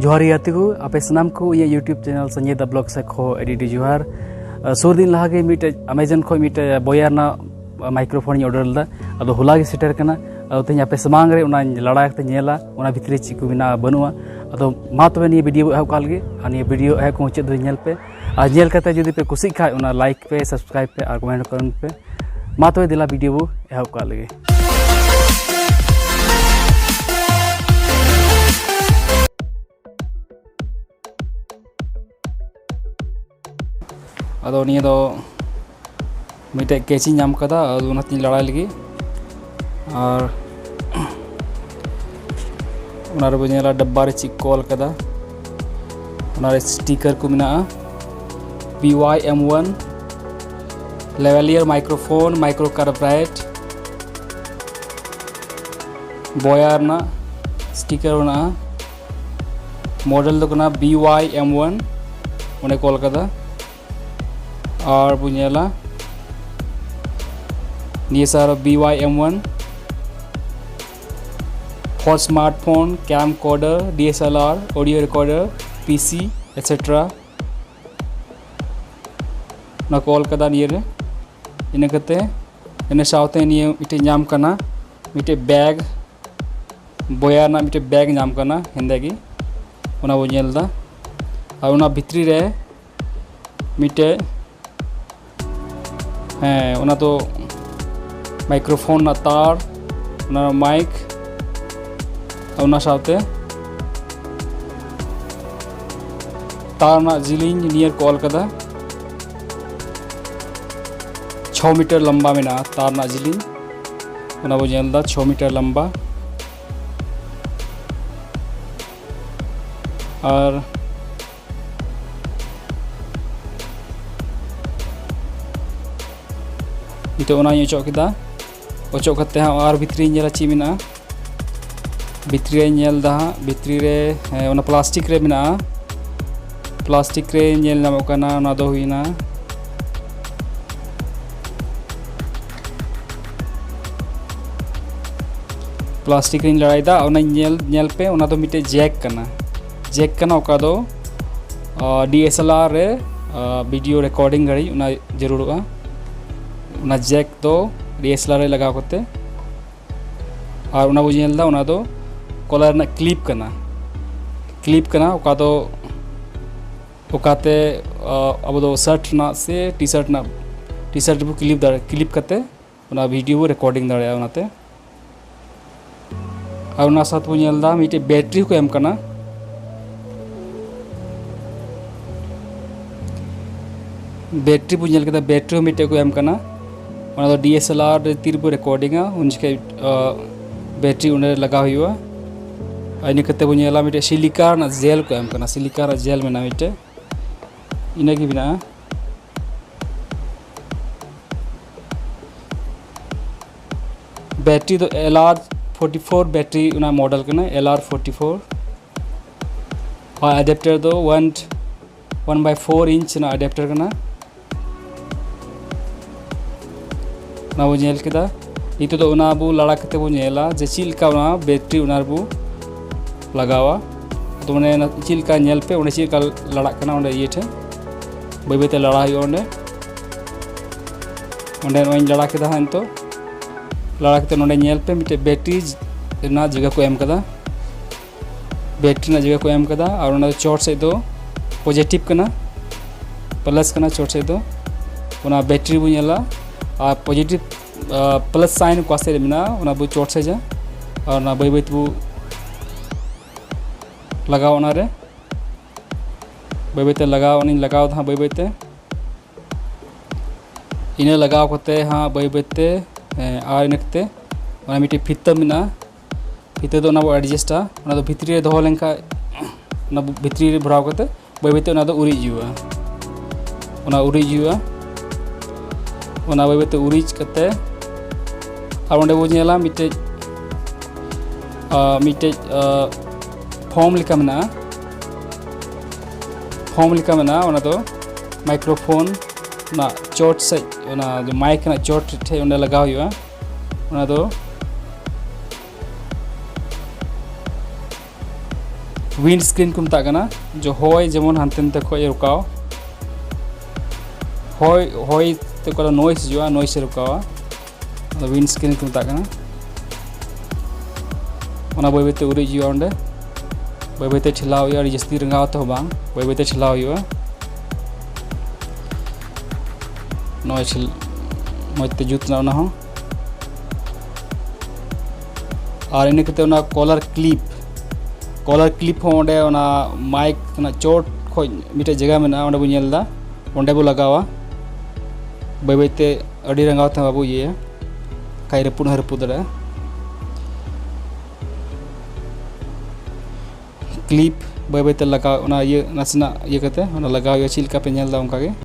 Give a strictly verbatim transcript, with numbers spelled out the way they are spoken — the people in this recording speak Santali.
ᱡᱚᱦᱟᱨ ᱜᱮ ᱜᱟᱛᱮ ᱠᱚ, ᱟᱯᱮ ᱥᱟᱱᱟᱢ ᱠᱚ ᱤᱧᱟᱹᱜ YouTube channel ᱥᱚᱧᱡᱚᱭ ᱫᱟ vlog ᱥᱮᱫ ᱠᱷᱚᱱ ᱟᱹᱰᱤ ᱟᱹᱰᱤ ᱡᱚᱦᱟᱨ᱾ ᱟᱨ ᱥᱩᱨ ᱫᱤᱱ ᱞᱟᱦᱟ ᱜᱮ ᱢᱤᱫᱴᱮᱡ Amazon ᱠᱷᱚᱱ ᱢᱤᱫᱴᱮᱡ ᱵᱚᱭᱟᱨ ᱨᱮᱱᱟᱜ microphone ᱤᱧ order ᱞᱮᱫᱟ, ᱟᱫᱚ ᱦᱚᱞᱟ ᱜᱮ ᱥᱮᱴᱮᱨ ᱠᱟᱱᱟ᱾ ᱟᱫᱚ ᱛᱮᱦᱮᱧ ᱟᱯᱮ ᱥᱟᱢᱟᱝ ᱨᱮ ᱚᱱᱟᱧ ᱞᱟᱲᱟ ᱠᱟᱛᱮ ᱧᱮᱞᱟ, ᱚᱱᱟ ᱵᱷᱤᱛᱨᱤ ᱨᱮ ᱪᱮᱫ ᱠᱚ ᱢᱮᱱᱟᱜᱼᱟ ᱵᱟᱹᱱᱩᱜᱼᱟ᱾ ᱟᱫᱚ ᱢᱟ ᱛᱚᱵᱮ ᱱᱤᱭᱟᱹ video ᱮᱦᱚᱵ ᱠᱟᱜ ᱞᱮᱜᱮ, ᱟᱨ ᱱᱤᱭᱟᱹ video ᱮᱦᱚᱵ ᱠᱷᱚᱱ ᱢᱩᱪᱟᱹᱫ ᱫᱷᱟᱹᱵᱤᱡ ᱧᱮᱞ ᱯᱮ, ᱟᱨ ᱧᱮᱞ ᱠᱟᱛᱮ ᱡᱩᱫᱤ ᱯᱮ ᱠᱩᱥᱤᱜ ᱠᱷᱟᱡ ᱚᱱᱟ like ᱯᱮ, subscribe ᱯᱮ ᱟᱨ comment ᱠᱚᱨᱮ ᱯᱮ᱾ ᱢᱟ ᱛᱚᱵᱮ ᱫᱮᱞᱟ video ᱵᱚ ᱮᱦᱚᱵ ᱠᱟᱜ ᱞᱮᱜᱮ᱾ ᱟᱫᱚ ᱱᱤᱭᱟᱹ ᱫᱚ ᱢᱤᱫᱴᱮᱡ catch ᱤᱧ ᱧᱟᱢ ᱠᱟᱫᱟ, ᱟᱫᱚ ᱚᱱᱟᱛᱤᱧ ᱞᱟᱲᱟᱭ ᱞᱟᱹᱜᱤᱫ᱾ ᱟᱨ ᱚᱱᱟ ᱨᱮᱵᱚ ᱧᱮᱞᱟ ᱰᱟᱵᱵᱟ ᱨᱮ ᱪᱮᱫ ᱠᱚ ᱚᱞ ᱠᱟᱫᱟ᱾ ᱚᱱᱟ ᱨᱮ sticker ᱠᱚ ᱢᱮᱱᱟᱜᱼᱟ, B Y M one, lavalier microphone, micro carbide, ᱵᱚᱭᱟᱨ ᱨᱮᱱᱟᱜ sticker ᱢᱮᱱᱟᱜᱼᱟ᱾ Model ᱫᱚ ᱠᱟᱱᱟ B Y M one, ᱚᱸᱰᱮ ᱠᱚ ᱚᱞ ᱠᱟᱫᱟ᱾ ᱟᱨ ᱵᱚ ᱧᱮᱞᱟ ᱱᱤᱭᱟᱹ ᱥᱟᱨ B Y M one, for smartphone, camcorder, D S L R, audio recorder, P C, et cetera. ᱚᱱᱟ ᱠᱚ ᱚᱞ ᱠᱟᱫᱟ ᱱᱤᱭᱟᱹ ᱨᱮ᱾ ᱤᱱᱟᱹ ᱠᱟᱛᱮ ᱤᱱᱟᱹ ᱥᱟᱶᱛᱮ ᱱᱤᱭᱟᱹ ᱢᱤᱫᱴᱮᱡ ᱧᱟᱢ ᱠᱟᱱᱟ, ᱢᱤᱫᱴᱮᱡ bag, ᱵᱚᱭᱟᱨ ᱨᱮᱱᱟᱜ ᱢᱤᱫᱴᱮᱡ bag ᱧᱟᱢ ᱠᱟᱱᱟ ᱦᱮᱸᱫᱮ ᱜᱮ, ᱚᱱᱟ ᱵᱚ ᱧᱮᱞ ᱮᱫᱟ᱾ ᱟᱨ ᱚᱱᱟ ᱵᱷᱤᱛᱨᱤ ᱨᱮ ᱢᱤᱫᱴᱮᱡ, ᱦᱮᱸ, ᱚᱱᱟ ᱫᱚ microphone ᱨᱮᱱᱟᱜ ᱛᱟᱨ, ᱚᱱᱟ ᱨᱮᱱᱟᱜ mic, ᱚᱱᱟ ᱥᱟᱶᱛᱮ ᱛᱟᱨ ᱨᱮᱱᱟᱜ ᱡᱤᱞᱤᱧ ᱱᱤᱭᱟᱹ ᱠᱚ ᱚᱞ ᱠᱟᱫᱟ, ᱪᱷᱚ meter ᱞᱚᱢᱵᱟ ᱢᱮᱱᱟᱜᱼᱟ ᱛᱟᱨ ᱨᱮᱱᱟᱜ ᱡᱤᱞᱤᱧ, ᱚᱱᱟ ᱵᱚ ᱧᱮᱞ ᱮᱫᱟ, ᱪᱷᱚ meter ᱞᱚᱢᱵᱟ᱾ ᱟᱨ ᱱᱤᱛᱚᱜ ᱚᱱᱟᱧ ᱚᱪᱚᱜ ᱠᱮᱫᱟ᱾ ᱚᱪᱚᱜ ᱠᱟᱛᱮ ᱦᱟᱸᱜ ᱟᱨ ᱵᱷᱤᱛᱨᱤᱧ ᱧᱮᱞᱟ ᱪᱮᱫ ᱢᱮᱱᱟᱜᱼᱟ᱾ ᱵᱷᱤᱛᱨᱤ ᱨᱮᱧ ᱧᱮᱞ ᱮᱫᱟ ᱦᱟᱸᱜ, ᱵᱷᱤᱛᱨᱤ ᱨᱮ, ᱦᱮᱸ, ᱚᱱᱟ plastic ᱨᱮ ᱢᱮᱱᱟᱜᱼᱟ᱾ Plastic ᱨᱮ ᱧᱮᱞ ᱧᱟᱢᱚᱜ ᱠᱟᱱᱟ, ᱚᱱᱟ ᱫᱚ ᱦᱩᱭᱱᱟ plastic ᱨᱤᱧ ᱞᱟᱲᱟᱭᱮᱫᱟ, ᱚᱱᱟᱧ ᱧᱮᱞ, ᱧᱮᱞ ᱯᱮ, ᱚᱱᱟ ᱫᱚ ᱢᱤᱫᱴᱮᱡ jack ᱠᱟᱱᱟ᱾ ᱡᱮᱠ ᱠᱟᱱᱟ, ᱚᱠᱟ ᱫᱚ ᱰᱤ ᱮᱥ ᱮᱞ ᱟᱨ ᱨᱮ ᱵᱷᱤᱰᱤᱭᱳ ᱨᱮᱠᱚᱨᱰᱤᱝ ᱜᱷᱟᱹᱲᱤᱡ ᱚᱱᱟ ᱡᱟᱹᱨᱩᱲᱚᱜᱼᱟ᱾ ᱚᱱᱟ ᱡᱮᱠ ᱫᱚ ᱰᱤ ᱮᱥ ᱮᱞ ᱟᱨ ᱨᱮ ᱞᱟᱜᱟᱣ ᱠᱟᱛᱮ, ᱟᱨ ᱚᱱᱟ ᱵᱚᱱ ᱧᱮᱞ ᱮᱫᱟ, ᱚᱱᱟ ᱫᱚ ᱠᱚᱞᱟᱨ ᱨᱮᱱᱟᱜ ᱠᱞᱤᱯ ᱠᱟᱱᱟ᱾ ᱠᱞᱤᱯ ᱠᱟᱱᱟ, ᱚᱠᱟ ᱫᱚ, ᱚᱠᱟᱛᱮ ᱟᱵᱚ ᱫᱚ ᱥᱟᱨᱴ ᱨᱮᱱᱟᱜ ᱥᱮ ᱴᱤ ᱥᱟᱨᱴ ᱨᱮᱱᱟᱜ, ᱴᱤ ᱥᱟᱨᱴ ᱨᱮᱵᱚ ᱠᱞᱤᱯ ᱫᱟᱲᱮᱭᱟᱜᱼᱟ᱾ ᱠᱞᱤᱯ ᱠᱟᱛᱮ ᱚᱱᱟ ᱵᱷᱤᱰᱤᱭᱳ ᱵᱚ ᱨᱮᱠᱚᱨᱰᱤᱝ ᱫᱟᱲᱮᱭᱟᱜᱼᱟ᱾ ᱚᱱᱟᱛᱮ, ᱟᱨ ᱚᱱᱟ ᱥᱟᱶ ᱛᱮᱵᱚ ᱧᱮᱞ ᱮᱫᱟ, ᱢᱤᱫᱴᱮᱡ ᱵᱮᱴᱨᱤ ᱦᱚᱸᱠᱚ ᱮᱢ ᱠᱟᱱᱟ᱾ ᱵᱮᱴᱨᱤ ᱵᱚ ᱧᱮᱞ ᱠᱮᱫᱟ, ᱵᱮᱴᱨᱤ ᱦᱚᱸ ᱢᱤᱫᱴᱮᱡ ᱠᱚ ᱮᱢ ᱠᱟᱱᱟ᱾ ᱚᱱᱟ ᱫᱚ ᱰᱤ ᱮᱥ ᱮᱞ ᱟᱨ ᱨᱮ ᱛᱤ ᱨᱮᱵᱚ ᱨᱮᱠᱚᱨᱰᱤᱝᱟ, ᱩᱱ ᱡᱚᱠᱷᱮᱡ ᱵᱮᱴᱨᱤ ᱚᱸᱰᱮ ᱞᱟᱜᱟᱣ ᱦᱩᱭᱩᱜᱼᱟ᱾ ᱟᱨ ᱤᱱᱟᱹ ᱠᱟᱛᱮ ᱵᱚ ᱧᱮᱞᱟ, ᱢᱤᱫᱴᱮᱡ ᱥᱤᱞᱤᱠᱟ ᱨᱮᱱᱟᱜ ᱡᱮᱞ ᱠᱚ ᱮᱢ ᱠᱟᱱᱟ, ᱥᱤᱞᱤᱠᱟ ᱨᱮᱱᱟᱜ ᱡᱮᱞ ᱢᱮᱱᱟᱜᱼᱟ ᱢᱤᱫᱴᱮᱡ, ᱤᱱᱟᱹᱜᱮ ᱢᱮᱱᱟᱜᱼᱟ᱾ ᱵᱮᱴᱨᱤ ᱫᱚ ᱮᱞ ᱟᱨ ᱯᱷᱳᱨᱴᱤ ᱯᱷᱳᱨ ᱵᱮᱴᱨᱤ ᱚᱱᱟ ᱢᱚᱰᱮᱞ ᱠᱟᱱᱟ, ᱮᱞ ᱟᱨ ᱯᱷᱳᱨᱴᱤ ᱯᱷᱳᱨ᱾ ᱟᱨ ᱟᱰᱟᱯᱴᱟᱨ ᱫᱚ ᱚᱣᱟᱱ, ᱚᱣᱟᱱ ᱵᱟᱭ ᱯᱷᱳᱨ ᱤᱧᱪ ᱨᱮᱱᱟᱜ ᱟᱰᱟᱯᱴᱟᱨ ᱠᱟᱱᱟ᱾ ᱚᱱᱟ ᱵᱚ ᱧᱮᱞ ᱠᱮᱫᱟ᱾ ᱱᱤᱛᱚᱜ ᱫᱚ ᱚᱱᱟ ᱵᱚ ᱞᱟᱲᱟ ᱠᱟᱛᱮ ᱵᱚ ᱧᱮᱞᱟ ᱡᱮ ᱪᱮᱫ ᱞᱮᱠᱟ ᱚᱱᱟ ᱵᱮᱴᱨᱤ ᱚᱱᱟ ᱨᱮᱵᱚ ᱞᱟᱜᱟᱣᱟ᱾ ᱟᱫᱚ ᱚᱱᱮ ᱚᱱᱟ ᱪᱮᱫ ᱞᱮᱠᱟ ᱧᱮᱞ ᱯᱮ, ᱚᱸᱰᱮ ᱪᱮᱫ ᱞᱮᱠᱟ ᱞᱟᱲᱟᱜ ᱠᱟᱱᱟ, ᱚᱸᱰᱮ ᱤᱭᱟᱹ ᱴᱷᱮᱱ ᱵᱟᱹᱭ ᱵᱟᱹᱭ ᱛᱮ ᱞᱟᱲᱟ ᱦᱩᱭᱩᱜᱼᱟ᱾ ᱚᱸᱰᱮ, ᱚᱸᱰᱮ ᱱᱚᱜᱼᱚᱭ ᱤᱧ ᱞᱟᱲᱟ ᱠᱮᱫᱟ ᱦᱟᱸᱜ ᱱᱤᱛᱚᱜ᱾ ᱞᱟᱲᱟ ᱠᱟᱛᱮ ᱱᱚᱸᱰᱮ ᱧᱮᱞ ᱯᱮ, ᱢᱤᱫᱴᱮᱡ ᱵᱮᱴᱨᱤ ᱨᱮᱱᱟᱜ ᱡᱟᱭᱜᱟ ᱠᱚ ᱮᱢ ᱠᱟᱫᱟ᱾ ᱵᱮᱴᱨᱤ ᱨᱮᱱᱟᱜ ᱡᱟᱭᱜᱟ ᱠᱚ ᱮᱢ ᱠᱟᱫᱟ, ᱟᱨ ᱚᱱᱟ ᱫᱚ ᱪᱚᱴ ᱥᱮᱫ ᱫᱚ ᱯᱚᱡᱮᱴᱤᱵᱷ ᱠᱟᱱᱟ, ᱯᱞᱟᱥ ᱠᱟᱱᱟ ᱪᱚᱴ ᱥᱮᱫ ᱫᱚ᱾ ᱚᱱᱟ ᱵᱮᱴᱨᱤ ᱵᱚ ᱧᱮᱞᱟ, ᱟᱨ ᱯᱚᱡᱮᱴᱤᱵᱷ, ᱯᱞᱟᱥ ᱥᱟᱭᱤᱱ ᱚᱠᱟ ᱥᱮᱫ ᱨᱮ ᱢᱮᱱᱟᱜᱼᱟ, ᱚᱱᱟ ᱵᱚ ᱪᱚᱴ ᱥᱮᱡᱟ᱾ ᱟᱨ ᱚᱱᱟ ᱵᱟᱹᱭ ᱵᱟᱹᱭ ᱛᱮᱵᱚ ᱞᱟᱜᱟᱣᱟ ᱚᱱᱟᱨᱮ᱾ ᱵᱟᱹᱭ ᱵᱟᱹᱭ ᱛᱮ ᱞᱟᱜᱟᱣ, ᱚᱱᱟᱧ ᱞᱟᱜᱟᱣ ᱫᱟ ᱦᱟᱸᱜ ᱵᱟᱹᱭ ᱵᱟᱹᱭ ᱛᱮ᱾ ᱤᱱᱟᱹ ᱞᱟᱜᱟᱣ ᱠᱟᱛᱮ ᱦᱟᱸᱜ ᱵᱟᱹᱭ ᱵᱟᱹᱭ ᱛᱮ, ᱮᱸ, ᱟᱨ ᱤᱱᱟᱹ ᱠᱟᱛᱮ ᱚᱱᱟ ᱢᱤᱫᱴᱮᱡ ᱯᱷᱤᱛᱟᱹ ᱢᱮᱱᱟᱜᱼᱟ, ᱯᱷᱤᱛᱟᱹ ᱫᱚ ᱚᱱᱟ ᱵᱚ ᱮᱰᱡᱟᱥᱴᱟ᱾ ᱚᱱᱟ ᱫᱚ ᱵᱷᱤᱛᱨᱤ ᱨᱮ ᱫᱚᱦᱚ ᱞᱮᱱᱠᱷᱟᱡ ᱚᱱᱟ ᱵᱷᱤᱛᱨᱤ ᱨᱮ ᱵᱷᱚᱨᱟᱣ ᱠᱟᱛᱮ ᱵᱟᱹᱭ ᱵᱟᱹᱭ ᱛᱮ ᱚᱱᱟ ᱫᱚ ᱩᱨᱤᱡ ᱦᱩᱭᱩᱜᱼᱟ᱾ ᱚᱱᱟ ᱩᱨᱤᱡ ᱦᱩᱭᱩᱜᱼᱟ᱾ ᱚᱱᱟ ᱵᱟᱹᱭ ᱵᱟᱹᱭ ᱛᱮ ᱩᱨᱤᱡ ᱠᱟᱛᱮ, ᱟᱨ ᱚᱸᱰᱮ ᱵᱚ ᱧᱮᱞᱟ ᱢᱤᱫᱴᱮᱡ, ᱟᱸ, ᱢᱤᱫᱴᱮᱡ, ᱟᱸ, ᱯᱷᱳᱢ ᱞᱮᱠᱟ ᱢᱮᱱᱟᱜᱼᱟ᱾ ᱯᱷᱳᱢ ᱞᱮᱠᱟ ᱢᱮᱱᱟᱜᱼᱟ, ᱚᱱᱟ ᱫᱚ ᱢᱟᱭᱠᱨᱳᱯᱷᱳᱱ ᱚᱱᱟ ᱪᱚᱴ ᱥᱮᱡ, ᱚᱱᱟ ᱢᱟᱭᱤᱠ ᱨᱮᱱᱟᱜ ᱪᱚᱴ ᱴᱷᱮᱡ ᱚᱸᱰᱮ ᱞᱟᱜᱟᱣ ᱦᱩᱭᱩᱜᱼᱟ᱾ ᱚᱱᱟ ᱫᱚ ᱣᱤᱱᱰ ᱥᱠᱨᱤᱱ ᱠᱚ ᱢᱮᱛᱟᱜ ᱠᱟᱱᱟ, ᱡᱮ ᱦᱚᱭ ᱡᱮᱢᱚᱱ ᱦᱟᱱᱛᱮ ᱱᱟᱛᱮ ᱠᱷᱚᱡ ᱮ ᱨᱚᱠᱟᱣ, ᱦᱚᱭ, ᱦᱚᱭ ᱛᱮ ᱚᱠᱟ ᱫᱚ ᱱᱚᱭᱮᱥ ᱦᱤᱡᱩᱜᱼᱟ, ᱱᱚᱭᱮᱥ ᱮ ᱨᱚᱠᱟᱣᱟ, ᱚᱱᱟ ᱣᱤᱱᱰ ᱥᱠᱨᱤᱱ ᱠᱚ ᱢᱮᱛᱟᱜ ᱠᱟᱱᱟ᱾ ᱚᱱᱟ ᱵᱟᱹᱭ ᱵᱟᱹᱭᱛᱮ ᱩᱨᱤᱡ ᱦᱩᱭᱩᱜᱼᱟ ᱚᱸᱰᱮ, ᱵᱟᱹᱭ ᱵᱟᱹᱭᱛᱮ ᱴᱷᱮᱞᱟᱣ ᱦᱩᱭᱩᱜᱼᱟ, ᱟᱹᱰᱤ ᱡᱟᱹᱥᱛᱤ ᱨᱟᱸᱜᱟᱣ ᱛᱮᱦᱚᱸ ᱵᱟᱝ, ᱵᱟᱹᱭ ᱵᱟᱹᱭᱛᱮ ᱴᱷᱮᱞᱟᱣ ᱦᱩᱭᱩᱜᱼᱟ᱾ ᱱᱚᱜᱼᱚᱭ ᱪᱷᱤᱞ-, ᱢᱚᱡᱽ ᱛᱮ ᱡᱩᱛ ᱮᱱᱟ ᱚᱱᱟ ᱦᱚᱸ᱾ ᱟᱨ ᱤᱱᱟᱹ ᱠᱟᱛᱮ ᱚᱱᱟ ᱠᱚᱞᱟᱨ ᱠᱞᱤᱯ, ᱠᱚᱞᱟᱨ ᱠᱞᱤᱯ ᱦᱚᱸ ᱚᱸᱰᱮ ᱚᱱᱟ ᱢᱟᱭᱤᱠ ᱨᱮᱱᱟᱜ ᱪᱚᱴ ᱠᱷᱚᱡ ᱢᱤᱫᱴᱮᱡ ᱡᱟᱭᱜᱟ ᱢᱮᱱᱟᱜᱼᱟ, ᱚᱸᱰᱮ ᱵᱚ ᱧᱮᱞ ᱮᱫᱟ, ᱚᱸᱰᱮ ᱵᱚ ᱞᱟᱜᱟᱣᱟ᱾ ᱵᱟᱹᱭ ᱵᱟᱹᱭᱛᱮ ᱟᱹᱰᱤ ᱨᱟᱸᱜᱟᱣ ᱛᱮᱦᱚᱸ ᱵᱟᱵᱚ ᱤᱭᱟᱹᱭᱟ, ᱠᱷᱟᱡ ᱨᱟᱹᱯᱩᱫ ᱦᱚᱸ ᱨᱟᱹᱯᱩᱫ ᱫᱟᱲᱮᱭᱟᱜᱼᱟ᱾ ᱠᱞᱤᱯ ᱵᱟᱹᱭ ᱵᱟᱹᱭᱛᱮ ᱞᱟᱜᱟᱣ, ᱚᱱᱟ ᱤᱭᱟᱹ ᱱᱟᱥᱮᱱᱟᱜ ᱤᱭᱟᱹ ᱠᱟᱛᱮ ᱚᱱᱟ ᱞᱟᱜᱟᱣ ᱦᱩᱭᱩᱜᱼᱟ, ᱪᱮᱫ ᱞᱮᱠᱟ ᱯᱮ ᱧᱮᱞ ᱮᱫᱟ ᱚᱱᱠᱟ ᱜᱮ᱾